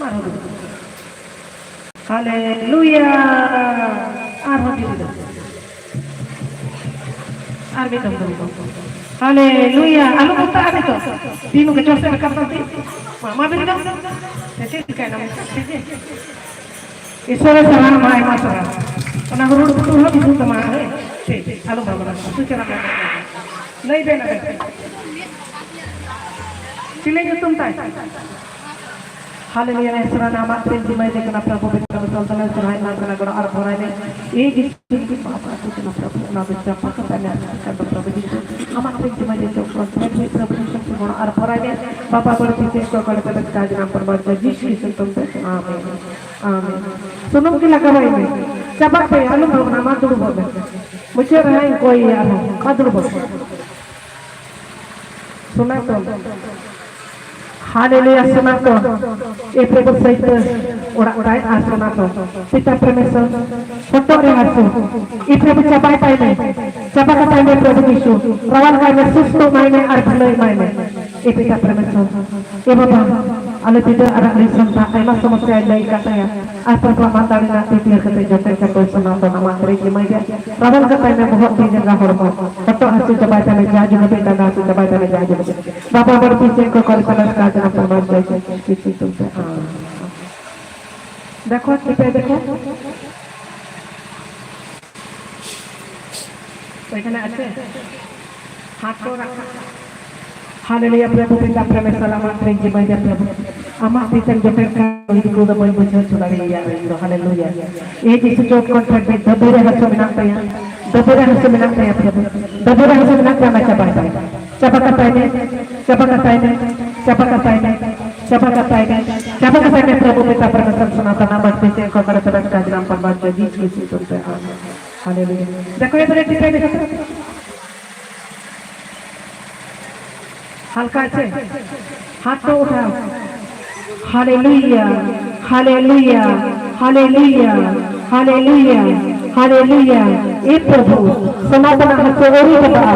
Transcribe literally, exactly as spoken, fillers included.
ᱟᱨᱦᱚᱸ ᱫᱩᱲᱩᱵ᱾ ᱦᱟᱞᱮᱞᱩᱭᱟ᱾ ᱟᱨᱦᱚᱸ ᱫᱩᱲᱩᱵ᱾ ᱟᱨ ᱢᱤᱫ ᱫᱚᱢ ᱫᱩᱲᱩᱵ᱾ ᱦᱟᱞᱮᱞᱩᱭᱟ᱾ ᱟᱞᱚ ᱯᱚᱛᱟᱜᱼᱟ ᱱᱤᱛᱚᱜ᱾ ᱛᱤ ᱱᱚᱝᱠᱟ ᱪᱚᱴ ᱥᱮᱫ ᱨᱟᱠᱟᱵ ᱛᱟᱢ ᱛᱤ᱾ ᱢᱟ, ᱢᱟ ᱵᱮᱨᱮᱫ ᱢᱮ᱾ ᱥᱮ ᱪᱮᱫ ᱪᱤᱠᱟᱹᱭᱮᱱᱟ? ᱴᱷᱤᱠ ᱜᱮ᱾ ᱤᱥᱚᱨᱮ ᱥᱟᱨᱦᱟᱣ ᱢᱟ, ᱟᱭᱢᱟ ᱥᱟᱨᱦᱟᱣ᱾ ᱚᱱᱟ ᱦᱩᱲᱩ ᱯᱩᱛᱩᱞ ᱦᱚᱸ ᱵᱤᱥᱩ ᱛᱟᱢᱟ, ᱦᱮᱸ? ᱴᱷᱤᱠ, ᱟᱞᱚᱢ ᱵᱷᱟᱵᱽᱱᱟ᱾ ᱟᱹᱛᱩ ᱪᱟᱞᱟᱜ ᱢᱮ᱾ ᱞᱟᱹᱭ ᱵᱮᱱ ᱟᱵᱮᱱ᱾ ᱪᱤᱞᱤ ᱧᱩᱛᱩᱢ ᱛᱟᱭ? ᱦᱟᱞᱮᱞᱩᱭᱟ, ᱥᱟᱨᱱᱟ ᱟᱢᱟᱜ ᱯᱨᱮᱢ ᱡᱤᱢᱟᱹᱭ ᱫᱮ ᱠᱟᱱᱟ, ᱯᱨᱚᱵᱷᱩ ᱵᱮᱴᱟ ᱵᱮᱥᱟᱞ ᱛᱟᱞᱮ ᱥᱚᱨᱦᱟᱭ ᱢᱟ ᱠᱟᱱᱟ, ᱜᱚᱲᱚ ᱟᱨ ᱵᱷᱚᱨᱟᱭ ᱢᱮ᱾ ᱮ ᱡᱤᱥᱩ ᱠᱨᱤᱥᱴ, ᱯᱟᱯ ᱟᱹᱛᱩ ᱠᱟᱱᱟ, ᱯᱨᱚᱵᱷᱩ, ᱚᱱᱟ ᱫᱚ ᱪᱟᱯᱟ ᱠᱟᱛᱮ ᱢᱮ, ᱠᱟᱱ ᱫᱚ ᱯᱨᱚᱵᱷᱩ ᱡᱤᱥᱩ, ᱟᱢᱟᱜ ᱯᱨᱮᱢ ᱡᱤᱢᱟᱹᱭ ᱫᱮ ᱪᱚᱠᱨᱚ, ᱯᱨᱚᱵᱷᱩ ᱡᱤᱥᱩ, ᱜᱚᱲᱚ ᱟᱨ ᱵᱷᱚᱨᱟᱭ ᱢᱮ᱾ ᱵᱟᱵᱟ ᱵᱟᱹᱲᱛᱤ ᱪᱮᱫ ᱠᱚ ᱠᱚᱲᱮ ᱛᱮ ᱵᱮᱥ ᱠᱟᱡᱽ ᱨᱟᱢ ᱯᱨᱚᱵᱷᱩ ᱡᱤᱥᱩ ᱧᱩᱛᱩᱢ ᱛᱮ᱾ ᱟᱢᱮᱱ᱾ ᱟᱢᱮᱱ᱾ ᱥᱩᱱᱩᱢ ᱜᱮ ᱞᱟᱜᱟᱣᱟᱭ ᱢᱮ᱾ ᱪᱟᱵᱟᱜ ᱛᱟᱭᱟ, ᱟᱞᱚᱢ ᱵᱷᱟᱵᱽᱱᱟ, ᱢᱟ ᱫᱩᱲᱩᱵᱚᱜ ᱢᱮ᱾ ᱢᱩᱪᱟᱹᱫ ᱨᱮ ᱦᱟᱸᱜ ᱤᱧ ᱠᱚᱭᱮᱭᱟ ᱟᱨᱦᱚᱸ, ᱢᱟ ᱫᱩᱲᱩᱵᱚᱜ ᱢᱮ᱾ ᱥᱚᱱᱟᱛᱚᱱ᱾ ᱦᱟᱞᱮᱞᱩᱭᱟ, ᱥᱚᱱᱟᱛᱚᱱ᱾ ᱮ ᱯᱨᱚᱵᱷᱩ ᱥᱟᱹᱭᱛᱟᱹ ᱚᱲᱟᱜ ᱛᱟᱭ ᱟᱨ ᱥᱚᱱᱟᱛᱚᱱ᱾ ᱯᱤᱛᱟ ᱯᱨᱚᱢᱮᱥᱚᱨ, ᱦᱚᱴᱚᱜ ᱨᱮ ᱦᱟᱹᱥᱩ᱾ ᱮ ᱯᱨᱚᱵᱷᱩ ᱪᱟᱵᱟᱭ ᱛᱟᱭ ᱢᱮ᱾ ᱪᱟᱵᱟ ᱠᱟᱛᱟᱭ ᱢᱮ ᱯᱨᱚᱵᱷᱩ ᱡᱤᱥᱩ᱾ ᱨᱟᱣᱟᱞ ᱠᱟᱭ ᱢᱮ, ᱥᱩᱥᱛᱷ ᱮᱢᱟᱭ ᱢᱮ ᱟᱨ ᱵᱷᱟᱹᱞᱟᱹᱭ ᱮᱢᱟᱭ ᱢᱮ᱾ ᱮ ᱯᱤᱛᱟ ᱯᱨᱚᱢᱮᱥᱚᱨ᱾ ᱮ ᱵᱟᱵᱟ, ᱟᱞᱮ ᱯᱤᱛᱟᱹ ᱟᱨᱟᱜ ᱨᱮ ᱥᱟᱱᱛᱟ ᱟᱭᱢᱟ ᱥᱚᱢᱚᱥᱥᱟᱭ ᱞᱟᱹᱭ ᱠᱟᱫ ᱛᱟᱭᱟ᱾ ᱟᱨ ᱯᱨᱚᱵᱷᱩ ᱟᱢᱟᱜ ᱫᱟᱲᱮ ᱨᱮᱱᱟᱜ ᱛᱤ ᱛᱮᱭᱟᱨ ᱠᱟᱛᱮ ᱡᱚᱴᱮᱫ ᱠᱟᱛᱮ ᱥᱚᱱᱟᱛᱚᱱ ᱟᱢᱟᱜ ᱨᱮ ᱡᱤᱢᱟᱹᱭ ᱨᱮ᱾ ᱨᱟᱣᱟᱞ ᱠᱟᱛᱟᱭ ᱢᱮ ᱵᱚᱦᱚᱜ ᱛᱤ ᱡᱟᱸᱜᱟ ᱦᱚᱲᱢᱚ᱾ ᱦᱚᱴᱚᱜ ᱦᱟᱹᱥᱩ ᱪᱟᱵᱟᱭ ᱛᱟᱞᱮ, ᱡᱟ ᱡᱩᱜᱟᱹ ᱯᱮ ᱰᱟᱸᱰᱟ ᱦᱟᱹᱥᱩ ᱪᱟᱵᱟᱭ ᱛᱟᱞᱮ, ᱡᱟ ᱡᱩᱜᱟᱹ ᱯᱮ᱾ ᱵᱟᱵᱟ ᱵᱟᱹᱲᱛᱤ ᱪᱮᱫ ᱠᱚ ᱠᱚᱞ ᱠᱟᱱᱟ, ᱥᱠᱟᱡ ᱱᱟᱢ ᱯᱨᱚᱵᱷᱩ ᱡᱤᱥᱩ ᱧᱩᱛᱩᱢ ᱛᱮ᱾ ᱟᱢᱮᱱ᱾ দেখো, টিপে দেখো। ওইখানে আছে? হাত তো রাখা। Hallelujah, ᱯᱨᱚᱵᱷᱩ ᱯᱤᱛᱟ ᱯᱨᱮᱢᱮᱥᱚᱨ ᱟᱢᱟᱜ ᱯᱨᱮᱢ ᱡᱤᱢᱟᱹᱭ ᱫᱮ ᱯᱨᱚᱵᱷᱩ᱾ ᱟᱢᱟᱜ ᱛᱤ ᱛᱮᱢ ᱡᱚᱴᱮᱫ ᱠᱟᱜ ᱤᱧ ᱫᱚ ᱵᱟᱹᱧ ᱵᱩᱡᱷᱟᱹᱣ ᱦᱚᱪᱚ ᱫᱟᱲᱮᱭᱟᱭᱟ ᱤᱧ ᱫᱚ᱾ Hallelujah᱾ ᱮ ᱡᱤᱥᱩ ᱪᱚᱴ ᱠᱷᱚᱱ ᱯᱷᱮᱰ ᱢᱮ, ᱫᱟᱹᱵᱤ ᱨᱮ ᱦᱟᱹᱥᱩ ᱢᱮᱱᱟᱜ ᱛᱟᱭᱟ, ᱫᱟᱹᱵᱤ ᱨᱮ ᱦᱟᱹᱥᱩ ᱢᱮᱱᱟᱜ ᱛᱟᱭᱟ ᱯᱨᱚᱵᱷᱩ, ᱫᱟᱹᱵᱤ ᱨᱮ ᱦᱟᱹᱥᱩ ᱢᱮᱱᱟᱜ ᱛᱟᱭᱟ, ᱚᱱᱟ ᱪᱟᱵᱟᱭ ᱛᱟᱭ, ᱪᱟᱵᱟ ᱠᱟᱛᱟᱭ ᱢᱮ, ᱪᱟᱵᱟ ᱠᱟᱛᱟᱭ ᱢᱮ, ᱪᱟᱵᱟ ᱠᱟᱛᱟᱭ ᱢᱮ, ᱪᱟᱵᱟ ᱠᱟᱛᱟᱭ ᱢᱮ ᱯᱨᱚᱵᱷᱩ ᱯᱤᱛᱟ ᱯᱨᱚᱵᱷᱩ ᱥᱚᱱᱟᱛᱚᱱ ᱟᱢᱟᱜ ᱯᱤᱛᱟ ᱠᱚ ᱠᱚᱨᱮ ᱛᱮ ᱵᱮᱥ ᱠᱟᱡᱽ ᱨᱟᱢ ᱯᱨᱚᱵᱷᱩ ᱡᱤᱥᱩ ᱧᱩᱛᱩᱢ ᱛᱮ᱾ ᱟᱢᱮᱱ᱾ Hallelujah᱾ দেখো এবারে টিপে দেখো। হালকা আছে? হাত তো উঠাও। Hallelujah, hallelujah, hallelujah, hallelujah, hallelujah। এ প্রভু, সনাতন হাতে ওরি কথা।